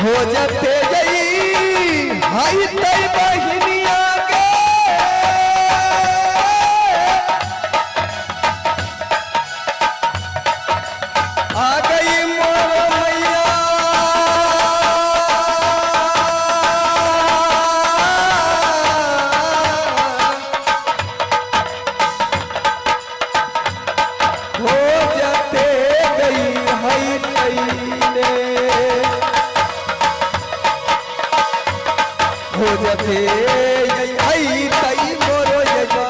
हो जते गई हाय तई बहिनिया के। आ गई मोर मैया हो जते गई हाय तई ने। हो जते गई तई मोर मैया।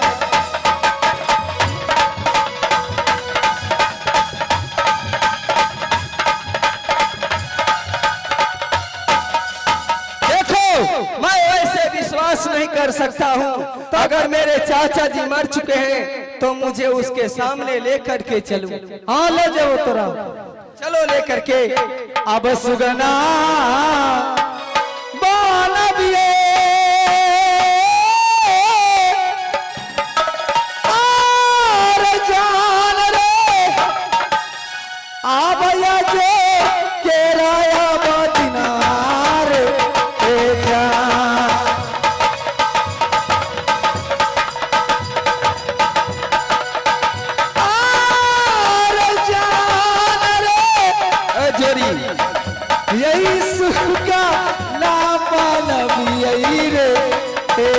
देखो मैं ऐसे विश्वास नहीं कर सकता हूँ, अगर मेरे चाचा जी मर चुके हैं तो मुझे उसके सामने लेकर के चलो। हाँ ले जाओ तोरा, चलो लेकर के। अब सुगना बानबिए आर जान रे आबया जे केराया बदिनार ए जान। आर जान रे जोरी यही सुखा नाम नबी रे ए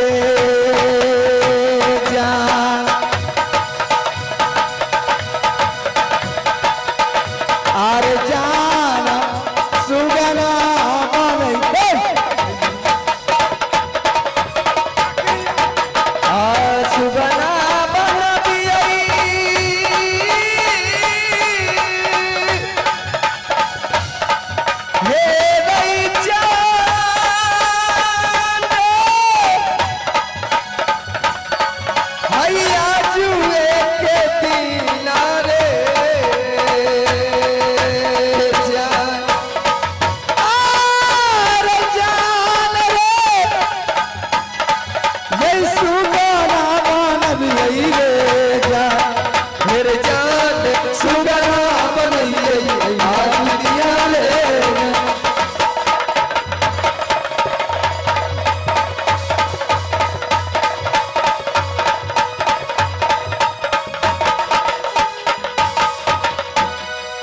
जान। आर जान सुगना मन आ सुगना बनबियै हे रई चांद हैया जुए के दीना रे जान। आर जान रे यही सुगना बनबियै रे जान। मेरे जान सुगना बनैयै आ दुनिया रे।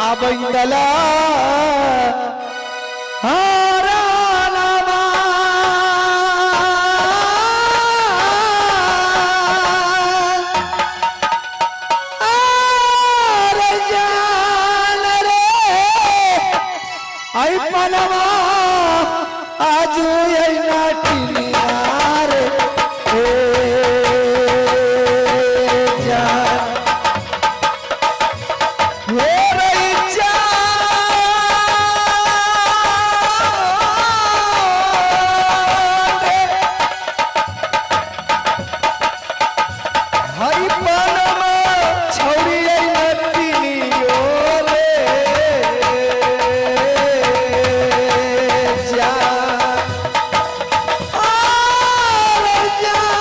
अब इंदला हरा नामा आर जान रे आई पनवा आजू आई नाटिनिया रे ए जान। हो रही चांद हरि पनमा छौरी आई नतिनियो रे जान। आर जान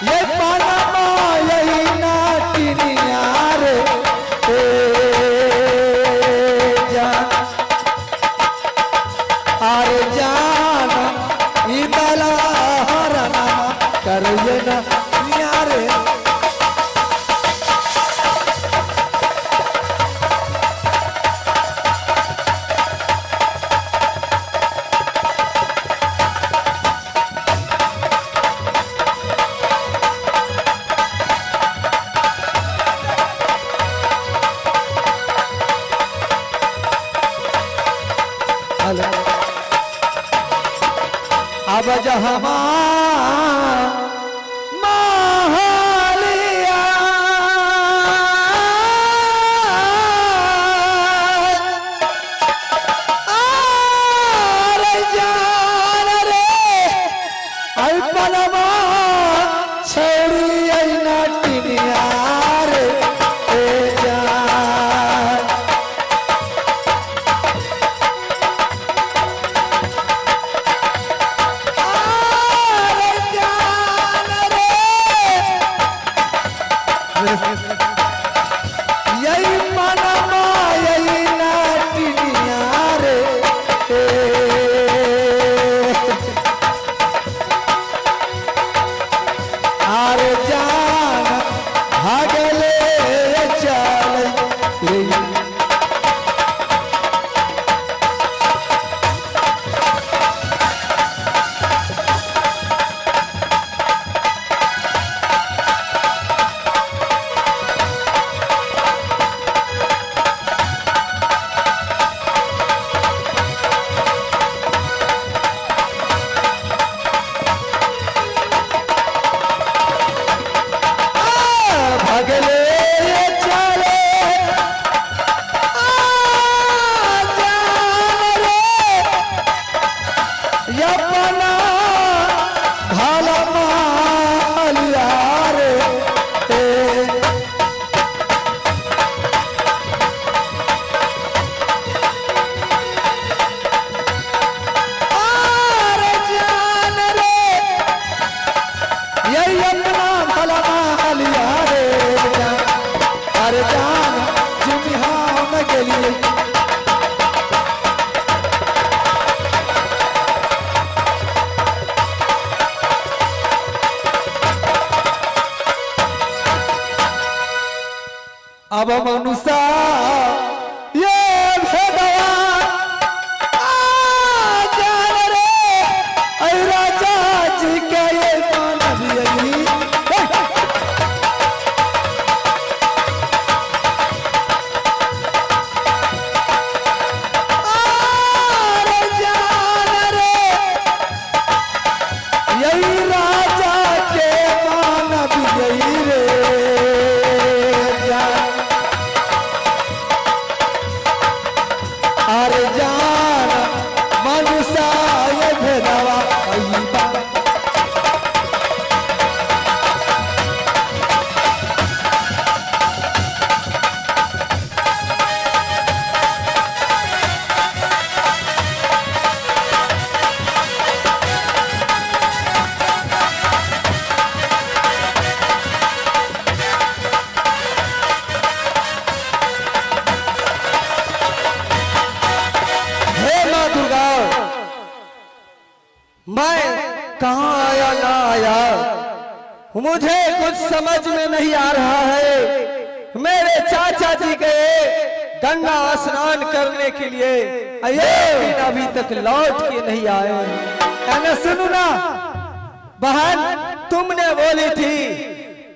ये पनमा यही नाटिनिया रे ए जान। आर जान इदला हरना करिए ना रे। अब जहमा महालिया आर जान रे आई पनमा छौरी आई नाटिनिया रे ए जान। आर जान गेलिए। अब मनुष्य ये भेदवा आ जान रे, ऐ राजा जी के ये मानवी। अरे जान रे, यही राजा के मानवी रे जान। अरे जान मनुष्य ये भेदवा अइबा। हे माँ दुर्गा, मैं कहाँ आया ना आया, मुझे कुछ समझ में नहीं आ रहा है। मेरे चाचा जी गए गंगा स्नान करने के लिए, लेकिन अभी तक लौट के नहीं आए। अरे सुनू ना बहन, तुमने बोली थी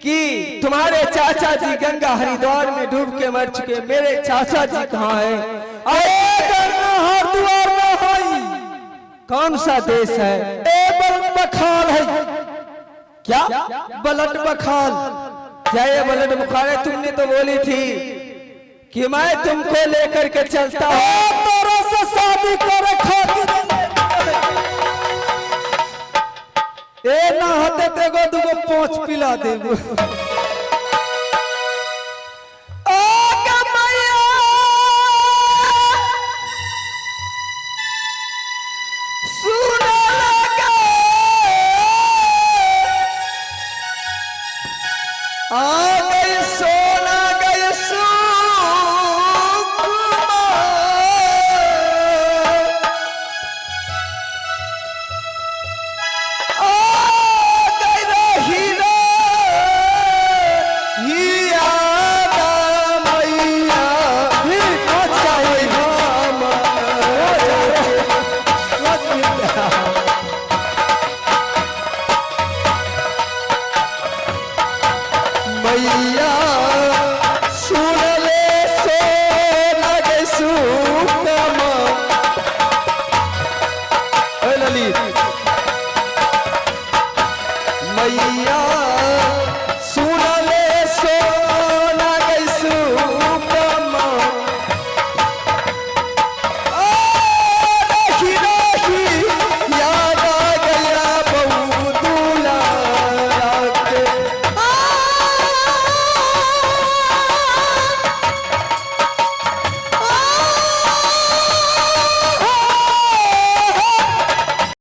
कि तुम्हारे चाचा जी गंगा हरिद्वार में डूब के मर चुके, मेरे चाचा जी कहाँ हैं? अरे गंगा हरिद्वार में होई। कौन सा देश है? ए बलट बखाल है। क्या बलट बखाल? क्या ये बलट बुखार है? तुमने तो बोली थी कि मैं तुमको लेकर के चलता हूँ। तोरा से शादी करे खातिर ए ना होते तो एगो दूगो पोंछ पिला देबो।